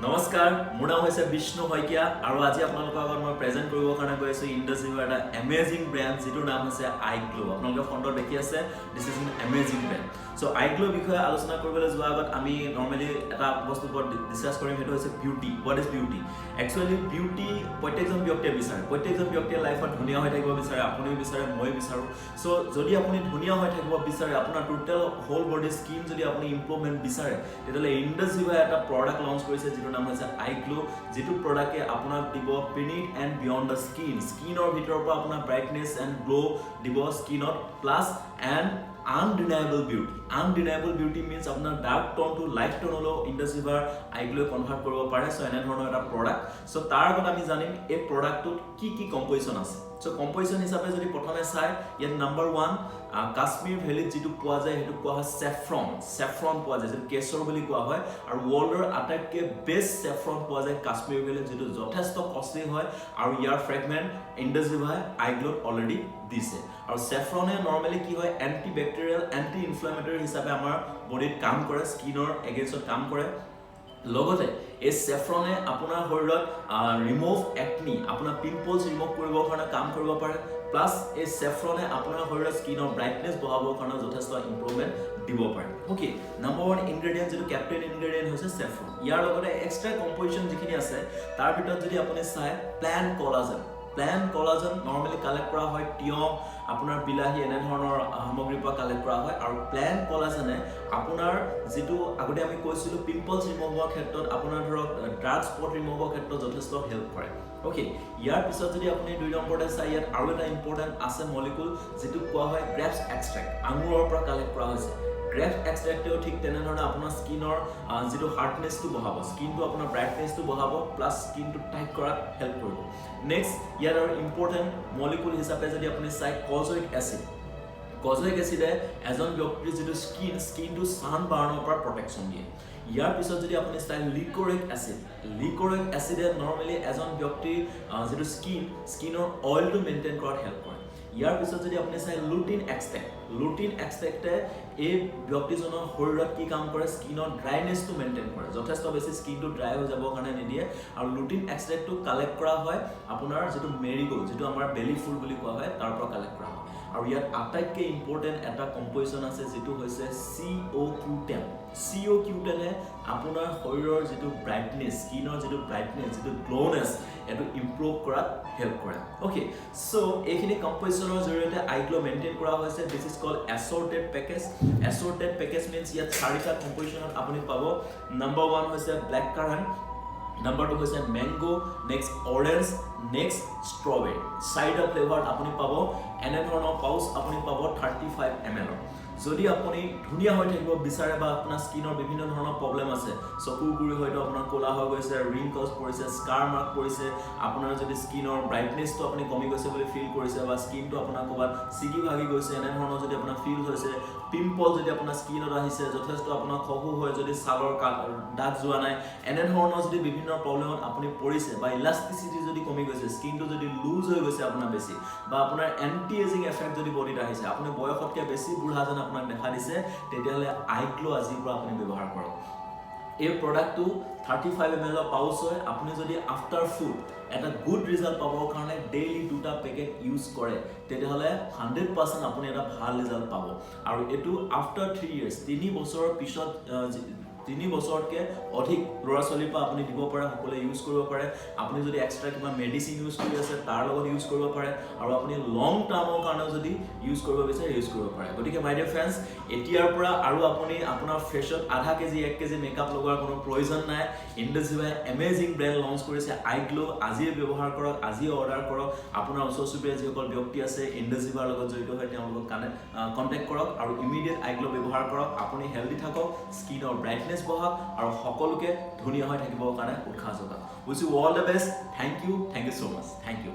নমস্কাৰ, মোৰ নাম হৈছে বিষ্ণু শইকীয়া আৰু আজি আপোনালোকৰ আগত মই প্ৰেজেণ্ট কৰিবৰ কাৰণে গৈ আছোঁ ইণ্ডাছভিভাৰ এটা এমেজিং ব্ৰেণ্ড, যিটোৰ নাম হৈছে আই গ্ল'। আপোনালোকে ফ্ৰণ্টত দেখি আছে, this is an amazing brand. So আই গ্ল'ৰ বিষয়ে আলোচনা কৰিবলৈ যোৱাৰ আগত আমি নৰ্মেলি এটা বস্তুৰ ওপৰত ডিছকাছ কৰিম, সেইটো হৈছে beauty. What is beauty actually? Beauty প্ৰত্যেকজন ব্যক্তিয়ে বিচাৰে। প্ৰত্যেকজন ব্যক্তিয়ে লাইফত ধুনীয়া হৈ থাকিব বিচাৰে। আপুনিও বিচাৰে, ময়ো বিচাৰোঁ। চ' যদি আপুনি ধুনীয়া হৈ থাকিব বিচাৰে, আপোনাৰ টোটেল হোল বডি স্কিন যদি আপুনি ইম্প্ৰুভমেণ্ট বিচাৰে, তেতিয়াহ'লে ইণ্ডাছভিভাই এটা প্ৰডাক্ট লঞ্চ কৰিছে, যিটোৰ নাম হৈছে আই গ্ল', যিটো প্ৰডাক্টে আপোনাক দিব beneath and beyond the skin। স্কিনৰ ভিতৰৰ পৰা আপোনাৰ ব্ৰাইটনেছ এণ্ড গ্ল' দিব স্কিনত, plus and undeniable beauty. Undeniable beauty means আপোনাৰ ডাৰ্ক টোনটো লাইট টোন হ'লেও ইণ্ডাছভিভাৰ আই গ্ল'য়ে কনভাৰ্ট কৰিব পাৰে। চ' এনেধৰণৰ এটা প্ৰডাক্ট। চ' তাৰ আগত আমি জানিম এই প্ৰডাক্টটোত কি কি কম্পজিশ্যন আছে। চ' কম্পজিশ্যন হিচাপে যদি প্ৰথমে চাই, ইয়াত নাম্বাৰ ওৱান, কাশ্মীৰ ভেলীত যিটো পোৱা যায়, সেইটো কোৱা হয় চেফ্ৰন। চেফ্ৰন পোৱা যায়, যিটো কেশৰ বুলি কোৱা হয় আৰু ৱৰ্ল্ডৰ আটাইতকৈ বেষ্ট চেফ্ৰন পোৱা যায় কাশ্মীৰ ভেলীত, যিটো যথেষ্ট কষ্টলি হয় আৰু ইয়াৰ ফ্ৰেগনেন্স ইণ্ডাছভিভাই আইগ্ল'ত অলৰেডি দিছে। আৰু চেফ্ৰনে নৰ্মেলি কি হয়, এণ্টি বেক্টেৰিয়েল, এণ্টি ইনফ্লেমেটৰী হিচাপে আমাৰ বডিত কাম কৰে, স্কিনৰ এগেইনষ্টত কাম কৰে। লগতে এই চেফ্ৰনে আপোনাৰ শৰীৰত ৰিমুভ একনি, আপোনাৰ পিম্পলছ ৰিমুভ কৰিবৰ কাৰণে কাম কৰিব পাৰে। প্লাছ এই চেফ্ৰনে আপোনাৰ শৰীৰত স্কিনৰ ব্ৰাইটনেছ বঢ়াবৰ কাৰণে যথেষ্ট ইম্প্ৰুভমেণ্ট দিব পাৰে। অ'কে, নাম্বাৰ ওৱান ইনগ্ৰেডিয়েণ্ট, যিটো কেপ্টেইন ইনগ্ৰেডিয়েণ্ট, হৈছে চেফ্ৰন। ইয়াৰ লগতে এক্সট্ৰা কম্পজিশ্যন যিখিনি আছে, তাৰ ভিতৰত যদি আপুনি চায়, plant collagen. Plant collagen normally collect কৰা হয় তিয়ঁহ, আপোনাৰ বিলাহী, এনেধৰণৰ সামগ্ৰীৰ পৰা কালেক্ট কৰা হয়। আৰু প্লেণ্ট কলাজেনে আপোনাৰ যিটো আগতে আমি কৈছিলোঁ, পিম্পলছ ৰিমুভ হোৱাৰ ক্ষেত্ৰত, আপোনাৰ ধৰক ডাৰ্ক স্পট ৰিমুভ হোৱাৰ ক্ষেত্ৰত যথেষ্ট হেল্প কৰে। অ'কে, ইয়াৰ পিছত যদি আপুনি দুই নম্বৰতে চাই, ইয়াত আৰু এটা ইম্পৰ্টেণ্ট আছে মলিকুল, যিটো কোৱা হয় গ্ৰেপছ এক্সট্ৰেক্ট। আঙুৰৰ পৰা কালেক্ট কৰা হৈছে। গ্ৰেপছ এক্সট্ৰেক্টেও ঠিক তেনেধৰণে আপোনাৰ স্কিনৰ যিটো হাৰ্ডনেছটো বঢ়াব, স্কিনটো আপোনাৰ ব্ৰাইটনেছটো বঢ়াব, প্লাছ স্কিনটো টাইট কৰাত হেল্প কৰিব। নেক্সট, ইয়াত আৰু ইম্পৰ্টেণ্ট মলিকুল হিচাপে যদি আপুনি চাই, কজইক এচিড। কজইক এচিডে এজন ব্যক্তিৰ যিটো স্কিন, স্কিনটো ছান বাৰ্ণৰ পৰা প্ৰটেকশ্যন দিয়ে। ইয়াৰ পিছত যদি আপুনি চাই, লিকৰিক এচিড। লিকৰিক এচিডে নৰ্মেলি এজন ব্যক্তিৰ যিটো স্কিন, স্কিনৰ অইলটো মেইনটেইন কৰাত হেল্প কৰে। ইয়াৰ পিছত যদি আপুনি চাই, লুটিন এক্সট্ৰেক্ট। লুটিন এক্সট্ৰেক্টে এই ব্যক্তিজনৰ শৰীৰত কি কাম কৰে? স্কিনৰ ড্ৰাইনেছটো মেইনটেইন কৰে, যথেষ্ট বেছি স্কিনটো ড্ৰাই হৈ যাবৰ কাৰণে নিদিয়ে। আৰু লুটিন এক্সট্ৰেক্টটো কালেক্ট কৰা হয় আপোনাৰ যিটো মেৰিগ'ল্ড, যিটো আমাৰ বেলি ফুল বুলি কোৱা হয়, তাৰ পৰা কালেক্ট কৰা হয়। আৰু ইয়াত আটাইতকৈ ইম্পৰ্টেণ্ট এটা কম্পজিশ্যন আছে, যিটো হৈছে চি অ' কিউ 10। চি অ' কিউ 10-এ আপোনাৰ শৰীৰৰ যিটো ব্ৰাইটনেছ, স্কিনৰ যিটো ব্ৰাইটনেছ, যিটো গ্ল'নেছ, এইটো ইম্প্ৰুভ কৰাত হেল্প কৰে। অ'কে, চ' এইখিনি কম্পজিশ্যনৰ জৰিয়তে আই গ্ল' মেইনটেইন কৰা হৈছে। This is call assorted package. Assorted package means ইয়াত চাৰিটা কম্পজিশ্যনত আপুনি পাব। নাম্বাৰ ওৱান হৈছে ব্লেক কাৰেণ্ট, নাম্বাৰ টু হৈছে mango, next orange, next strawberry. চাৰিটা ফ্লেভাৰত আপুনি পাব। এনেধৰণৰ পাউচ আপুনি পাব 35 এম এলৰ। যদি আপুনি ধুনীয়া হৈ থাকিব বিচাৰে বা আপোনাৰ স্কিনৰ বিভিন্ন ধৰণৰ প্ৰব্লেম আছে, চকুৰ গুৰি হয়তো আপোনাৰ ক'লা হৈ গৈছে, ৰিংকলছ পৰিছে, স্কাৰ মাৰ্ক পৰিছে, আপোনাৰ যদি স্কিনৰ ব্ৰাইটনেছটো আপুনি কমি গৈছে বুলি ফিল কৰিছে বা স্কিনটো আপোনাৰ ক'ৰবাত ছিগি ভাগি গৈছে, এনেধৰণৰ যদি আপোনাৰ ফিল হৈছে, পিম্পল যদি আপোনাৰ স্কিনত আহিছে, যথেষ্ট আপোনাৰ খহু হৈ যদি ছালৰ দাগ যোৱা নাই, এনেধৰণৰ যদি বিভিন্ন প্ৰব্লেমত আপুনি পৰিছে বা ইলাষ্টিচিটি যদি কমি গৈছে, স্কিনটো যদি লুজ হৈ গৈছে আপোনাৰ বেছি বা আপোনাৰ এণ্টি এজিং এফেক্ট যদি বডিত আহিছে, আপুনি বয়সতকৈ বেছি বুঢ়া যেন আপোনাক দেখা দিছে, তেতিয়াহ'লে আই গ্ল' আজিৰ পৰা আপুনি ব্যৱহাৰ কৰক। এই প্ৰডাক্টটো 35 এম এলৰ পাউচ হয়। আপুনি যদি আফটাৰ ফুড এটা গুড ৰিজাল্ট পাবৰ কাৰণে ডেইলি দুটা পেকেট ইউজ কৰে, তেতিয়াহ'লে 100% আপুনি এটা ভাল ৰিজাল্ট পাব। আৰু এইটো আফটাৰ 3 ইয়েৰ্ছ, 3 বছৰৰ পিছত, 3 বছৰতকৈ অধিক ল'ৰা ছোৱালীৰ পৰা আপুনি দিব পাৰে, সকলোৱে ইউজ কৰিব পাৰে। আপুনি যদি এক্সট্ৰা কিবা মেডিচিন ইউজ কৰি আছে, তাৰ লগত ইউজ কৰিব পাৰে আৰু আপুনি লং টাৰ্মৰ কাৰণেও যদি ইউজ কৰিব বিচাৰে, ইউজ কৰিব পাৰে। গতিকে মাই ডিয়াৰ ফ্ৰেণ্ডছ, এতিয়াৰ পৰা আৰু আপুনি আপোনাৰ ফেচত আধা কেজি, 1 কেজি মেকআপ লগোৱাৰ কোনো প্ৰয়োজন নাই। ইণ্ডাছভিভাই এমেজিং ব্ৰেণ্ড লঞ্চ কৰিছে আই গ্ল'। আজিয়ে ব্যৱহাৰ কৰক, আজিয়ে অৰ্ডাৰ কৰক। আপোনাৰ ওচৰ চুবুৰীয়া যিসকল ব্যক্তি আছে ইণ্ডাছভিভাৰ লগত জড়িত হৈ, তেওঁলোকক কণ্টেক্ট কৰক আৰু ইমিডিয়েট আই গ্ল' ব্যৱহাৰ কৰক। আপুনি হেল্ডি থাকক, স্কিনৰ ব্ৰাইটনেছ বঢ়াওক আৰু সকলোকে ধুনীয়া হৈ থাকিবৰ কাৰণে উৎসাহ যোগাওক। Wish you all the best. Thank you, thank you so much, thank you.